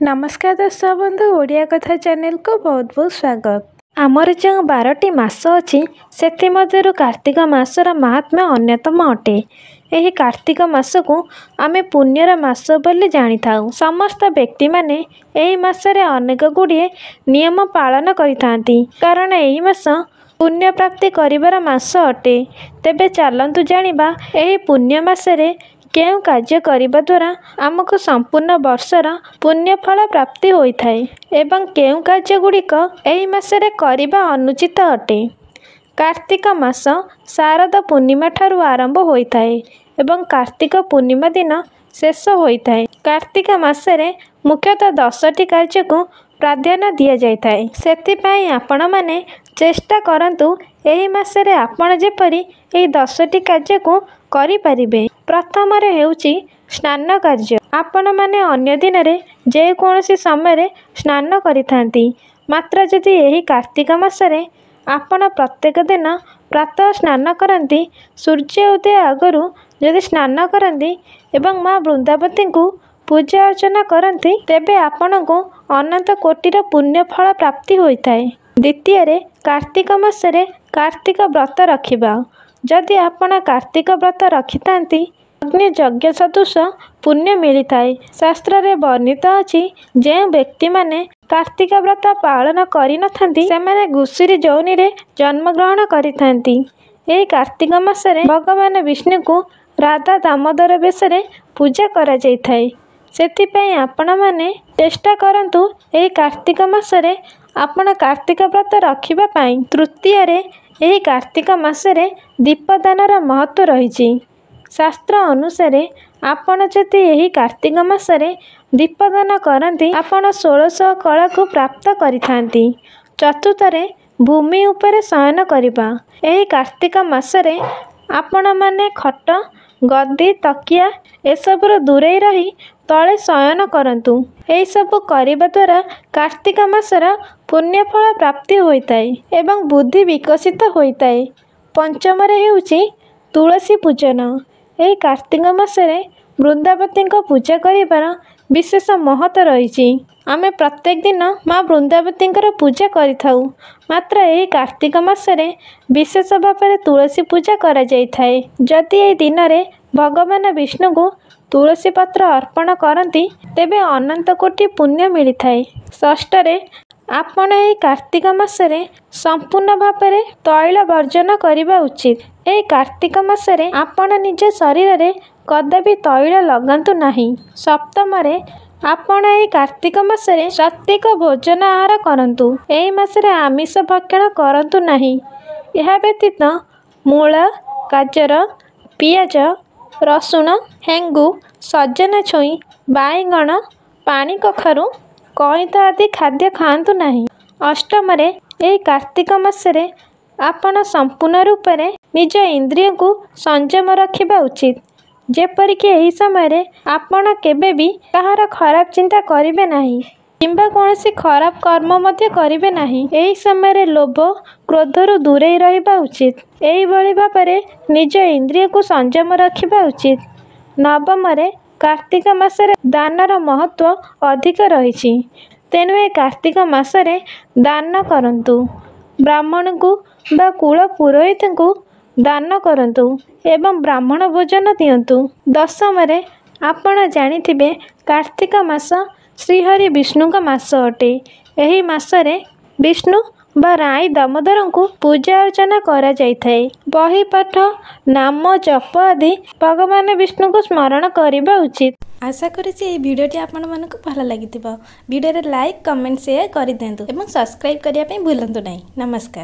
ନମସ୍କାର ଦର୍ଶକ ବନ୍ଧୁ, ଓଡ଼ିଆ କଥା ଚ୍ୟାନେଲକୁ ବହୁତ ବହୁତ ସ୍ୱାଗତ। ଆମର ଯେଉଁ 12ଟି ମାସ ଅଛି, ସେଥିମଧ୍ୟରୁ କାର୍ତ୍ତିକ ମାସର ମାହାତ୍ମ୍ୟ ଅନ୍ୟତମ ଅଟେ। ଏହି କାର୍ତ୍ତିକ ମାସକୁ ଆମେ ପୁଣ୍ୟର ମାସ ବୋଲି ଜାଣିଥାଉ। ସମସ୍ତ ବ୍ୟକ୍ତିମାନେ ଏହି ମାସରେ ଅନେକ ଗୁଡ଼ିଏ ନିୟମ ପାଳନ କରିଥାନ୍ତି, କାରଣ ଏହି ମାସ ପୁଣ୍ୟ ପ୍ରାପ୍ତି କରିବାର ମାସ ଅଟେ। ତେବେ ଚାଲନ୍ତୁ ଜାଣିବା, ଏହି ପୁଣ୍ୟ ମାସରେ କେଉଁ କାର୍ଯ୍ୟ କରିବା ଦ୍ୱାରା ଆମକୁ ସମ୍ପୂର୍ଣ୍ଣ ବର୍ଷର ପୁଣ୍ୟ ଫଳ ପ୍ରାପ୍ତି ହୋଇଥାଏ ଏବଂ କେଉଁ କାର୍ଯ୍ୟ ଗୁଡ଼ିକ ଏହି ମାସରେ କରିବା ଅନୁଚିତ ଅଟେ। କାର୍ତ୍ତିକ ମାସ ଶାରଦ ପୂର୍ଣ୍ଣିମା ଠାରୁ ଆରମ୍ଭ ହୋଇଥାଏ ଏବଂ କାର୍ତ୍ତିକ ପୂର୍ଣ୍ଣିମା ଦିନ ଶେଷ ହୋଇଥାଏ। କାର୍ତ୍ତିକ ମାସରେ ମୁଖ୍ୟତଃ 10ଟି କାର୍ଯ୍ୟକୁ ପ୍ରାଧାନ୍ୟ ଦିଆଯାଇଥାଏ। ସେଥିପାଇଁ ଆପଣମାନେ ଚେଷ୍ଟା କରନ୍ତୁ, ଏହି ମାସରେ ଆପଣ ଯେପରି ଏହି 10ଟି କାର୍ଯ୍ୟକୁ କରିପାରିବେ। ପ୍ରଥମରେ ହେଉଛି ସ୍ନାନ କାର୍ଯ୍ୟ। ଆପଣମାନେ ଅନ୍ୟ ଦିନରେ ଯେକୌଣସି ସମୟରେ ସ୍ନାନ କରିଥାନ୍ତି, ମାତ୍ର ଯଦି ଏହି କାର୍ତ୍ତିକ ମାସରେ ଆପଣ ପ୍ରତ୍ୟେକ ଦିନ ପ୍ରାତଃ ସ୍ନାନ କରନ୍ତି, ସୂର୍ଯ୍ୟ ଉଦୟ ଆଗରୁ ଯଦି ସ୍ନାନ କରନ୍ତି ଏବଂ ମା ବୃନ୍ଦାବତୀଙ୍କୁ ପୂଜା ଅର୍ଚ୍ଚନା କରନ୍ତି, ତେବେ ଆପଣଙ୍କୁ ଅନନ୍ତ କୋଟିର ପୁଣ୍ୟ ଫଳ ପ୍ରାପ୍ତି ହୋଇଥାଏ। ଦ୍ୱିତୀୟରେ, କାର୍ତ୍ତିକ ମାସରେ କାର୍ତ୍ତିକ ବ୍ରତ ରଖିବା। ଯଦି ଆପଣ କାର୍ତ୍ତିକ ବ୍ରତ ରଖିଥାନ୍ତି, ଅଗ୍ନି ଯଜ୍ଞ ସଦୃଶ ପୁଣ୍ୟ ମିଳିଥାଏ। ଶାସ୍ତ୍ରରେ ବର୍ଣ୍ଣିତ ଅଛି, ଯେଉଁ ବ୍ୟକ୍ତିମାନେ କାର୍ତ୍ତିକ ବ୍ରତ ପାଳନ କରିନଥାନ୍ତି, ସେମାନେ ଘୁଷୁରୀ ଯୋନିରେ ଜନ୍ମଗ୍ରହଣ କରିଥାନ୍ତି। ଏହି କାର୍ତ୍ତିକ ମାସରେ ଭଗବାନ ବିଷ୍ଣୁଙ୍କୁ ରାଧା ଦାମୋଦର ବେଶରେ ପୂଜା କରାଯାଇଥାଏ। ସେଥିପାଇଁ ଆପଣମାନେ ଚେଷ୍ଟା କରନ୍ତୁ, ଏହି କାର୍ତ୍ତିକ ମାସରେ ଆପଣ କାର୍ତ୍ତିକ ବ୍ରତ ରଖିବା ପାଇଁ। ତୃତୀୟରେ, ଏହି କାର୍ତ୍ତିକ ମାସରେ ଦୀପଦାନର ମହତ୍ତ୍ୱ ରହିଛି। ଶାସ୍ତ୍ର ଅନୁସାରେ ଆପଣ ଯଦି ଏହି କାର୍ତ୍ତିକ ମାସରେ ଦୀପଦାନ କରନ୍ତି, ଆପଣ 1600 କଳାକୁ ପ୍ରାପ୍ତ କରିଥାନ୍ତି। ଚତୁର୍ଥରେ, ଭୂମି ଉପରେ ଶୟନ କରିବା। ଏହି କାର୍ତ୍ତିକ ମାସରେ ଆପଣମାନେ ଖଟ, ଗଦି, ତକିଆ ଏସବୁରୁ ଦୂରେଇ ରହି ତଳେ ଶୟନ କରନ୍ତୁ। ଏହିସବୁ କରିବା ଦ୍ୱାରା କାର୍ତ୍ତିକ ମାସର ପୁଣ୍ୟଫଳ ପ୍ରାପ୍ତି ହୋଇଥାଏ ଏବଂ ବୁଦ୍ଧି ବିକଶିତ ହୋଇଥାଏ। ପଞ୍ଚମରେ ହେଉଛି ତୁଳସୀ ପୂଜନ। ଏହି କାର୍ତ୍ତିକ ମାସରେ ବୃନ୍ଦାବତୀଙ୍କ ପୂଜା କରିବାର ବିଶେଷ ମହତ୍ତ୍ୱ ରହିଛି। ଆମେ ପ୍ରତ୍ୟେକ ଦିନ ମା ବୃନ୍ଦାବତୀଙ୍କର ପୂଜା କରିଥାଉ, ମାତ୍ର ଏହି କାର୍ତ୍ତିକ ମାସରେ ବିଶେଷ ଭାବରେ ତୁଳସୀ ପୂଜା କରାଯାଇଥାଏ। ଯଦି ଏହି ଦିନରେ ଭଗବାନ ବିଷ୍ଣୁଙ୍କୁ ତୁଳସୀ ପତ୍ର ଅର୍ପଣ କରନ୍ତି, ତେବେ ଅନନ୍ତ କୋଟି ପୁଣ୍ୟ ମିଳିଥାଏ। ଷଷ୍ଠରେ, ଆପଣ ଏହି କାର୍ତ୍ତିକ ମାସରେ ସମ୍ପୂର୍ଣ୍ଣ ଭାବରେ ତୈଳ ବର୍ଜନ କରିବା ଉଚିତ। ଏହି କାର୍ତ୍ତିକ ମାସରେ ଆପଣ ନିଜ ଶରୀରରେ କଦାପି ତୈଳ ଲଗାନ୍ତୁ ନାହିଁ। ସପ୍ତମରେ, ଆପଣ ଏହି କାର୍ତ୍ତିକ ମାସରେ ସାତ୍ତ୍ୱିକ ଭୋଜନ ଆହାର କରନ୍ତୁ। ଏହି ମାସରେ ଆମିଷ ଭକ୍ଷଣ କରନ୍ତୁ ନାହିଁ। ଏହା ବ୍ୟତୀତ ମୂଳା, ଗାଜର, ପିଆଜ, ରସୁଣ, ହେଙ୍ଗୁ, ସଜନା ଛୁଇଁ, ବାଇଗଣ, ପାଣି କଖାରୁ, କଇଥ ଆଦି ଖାଦ୍ୟ ଖାଆନ୍ତୁ ନାହିଁ। ଅଷ୍ଟମରେ, ଏହି କାର୍ତ୍ତିକ ମାସରେ ଆପଣ ସମ୍ପୂର୍ଣ୍ଣ ରୂପରେ ନିଜ ଇନ୍ଦ୍ରିୟକୁ ସଂଯମ ରଖିବା ଉଚିତ। ଯେପରିକି ଏହି ସମୟରେ ଆପଣ କେବେ ବି କାହାର ଖରାପ ଚିନ୍ତା କରିବେ ନାହିଁ କିମ୍ବା କୌଣସି ଖରାପ କର୍ମ ମଧ୍ୟ କରିବେ ନାହିଁ। ଏହି ସମୟରେ ଲୋଭ, କ୍ରୋଧରୁ ଦୂରେଇ ରହିବା ଉଚିତ। ଏହିଭଳି ଭାବରେ ନିଜ ଇନ୍ଦ୍ରିୟକୁ ସଂଯମ ରଖିବା ଉଚିତ। ନବମରେ, କାର୍ତ୍ତିକ ମାସରେ ଦାନର ମହତ୍ତ୍ୱ ଅଧିକ ରହିଛି। ତେଣୁ ଏ କାର୍ତ୍ତିକ ମାସରେ ଦାନ କରନ୍ତୁ। ବ୍ରାହ୍ମଣଙ୍କୁ ବା କୁଳ ପୁରୋହିତଙ୍କୁ ଦାନ କରନ୍ତୁ ଏବଂ ବ୍ରାହ୍ମଣ ଭୋଜନ ଦିଅନ୍ତୁ। ଦଶମରେ, ଆପଣ ଜାଣିଥିବେ, କାର୍ତ୍ତିକ ମାସ ଶ୍ରୀହରି ବିଷ୍ଣୁଙ୍କ ମାସ ଅଟେ। ଏହି ମାସରେ ବିଷ୍ଣୁ ବା ରାଇ ଦାମୋଦରଙ୍କୁ ପୂଜା ଅର୍ଚ୍ଚନା କରାଯାଇଥାଏ। ବହି ପାଠ, ନାମ ଜପ ଆଦି ଭଗବାନ ବିଷ୍ଣୁଙ୍କୁ ସ୍ମରଣ କରିବା ଉଚିତ। ଆଶା କରୁଛି ଏହି ଭିଡ଼ିଓଟି ଆପଣମାନଙ୍କୁ ଭଲ ଲାଗିଥିବ। ଭିଡ଼ିଓରେ ଲାଇକ୍, କମେଣ୍ଟ, ସେୟାର କରିଦିଅନ୍ତୁ ଏବଂ ସବସ୍କ୍ରାଇବ୍ କରିବା ପାଇଁ ଭୁଲନ୍ତୁ ନାହିଁ। ନମସ୍କାର।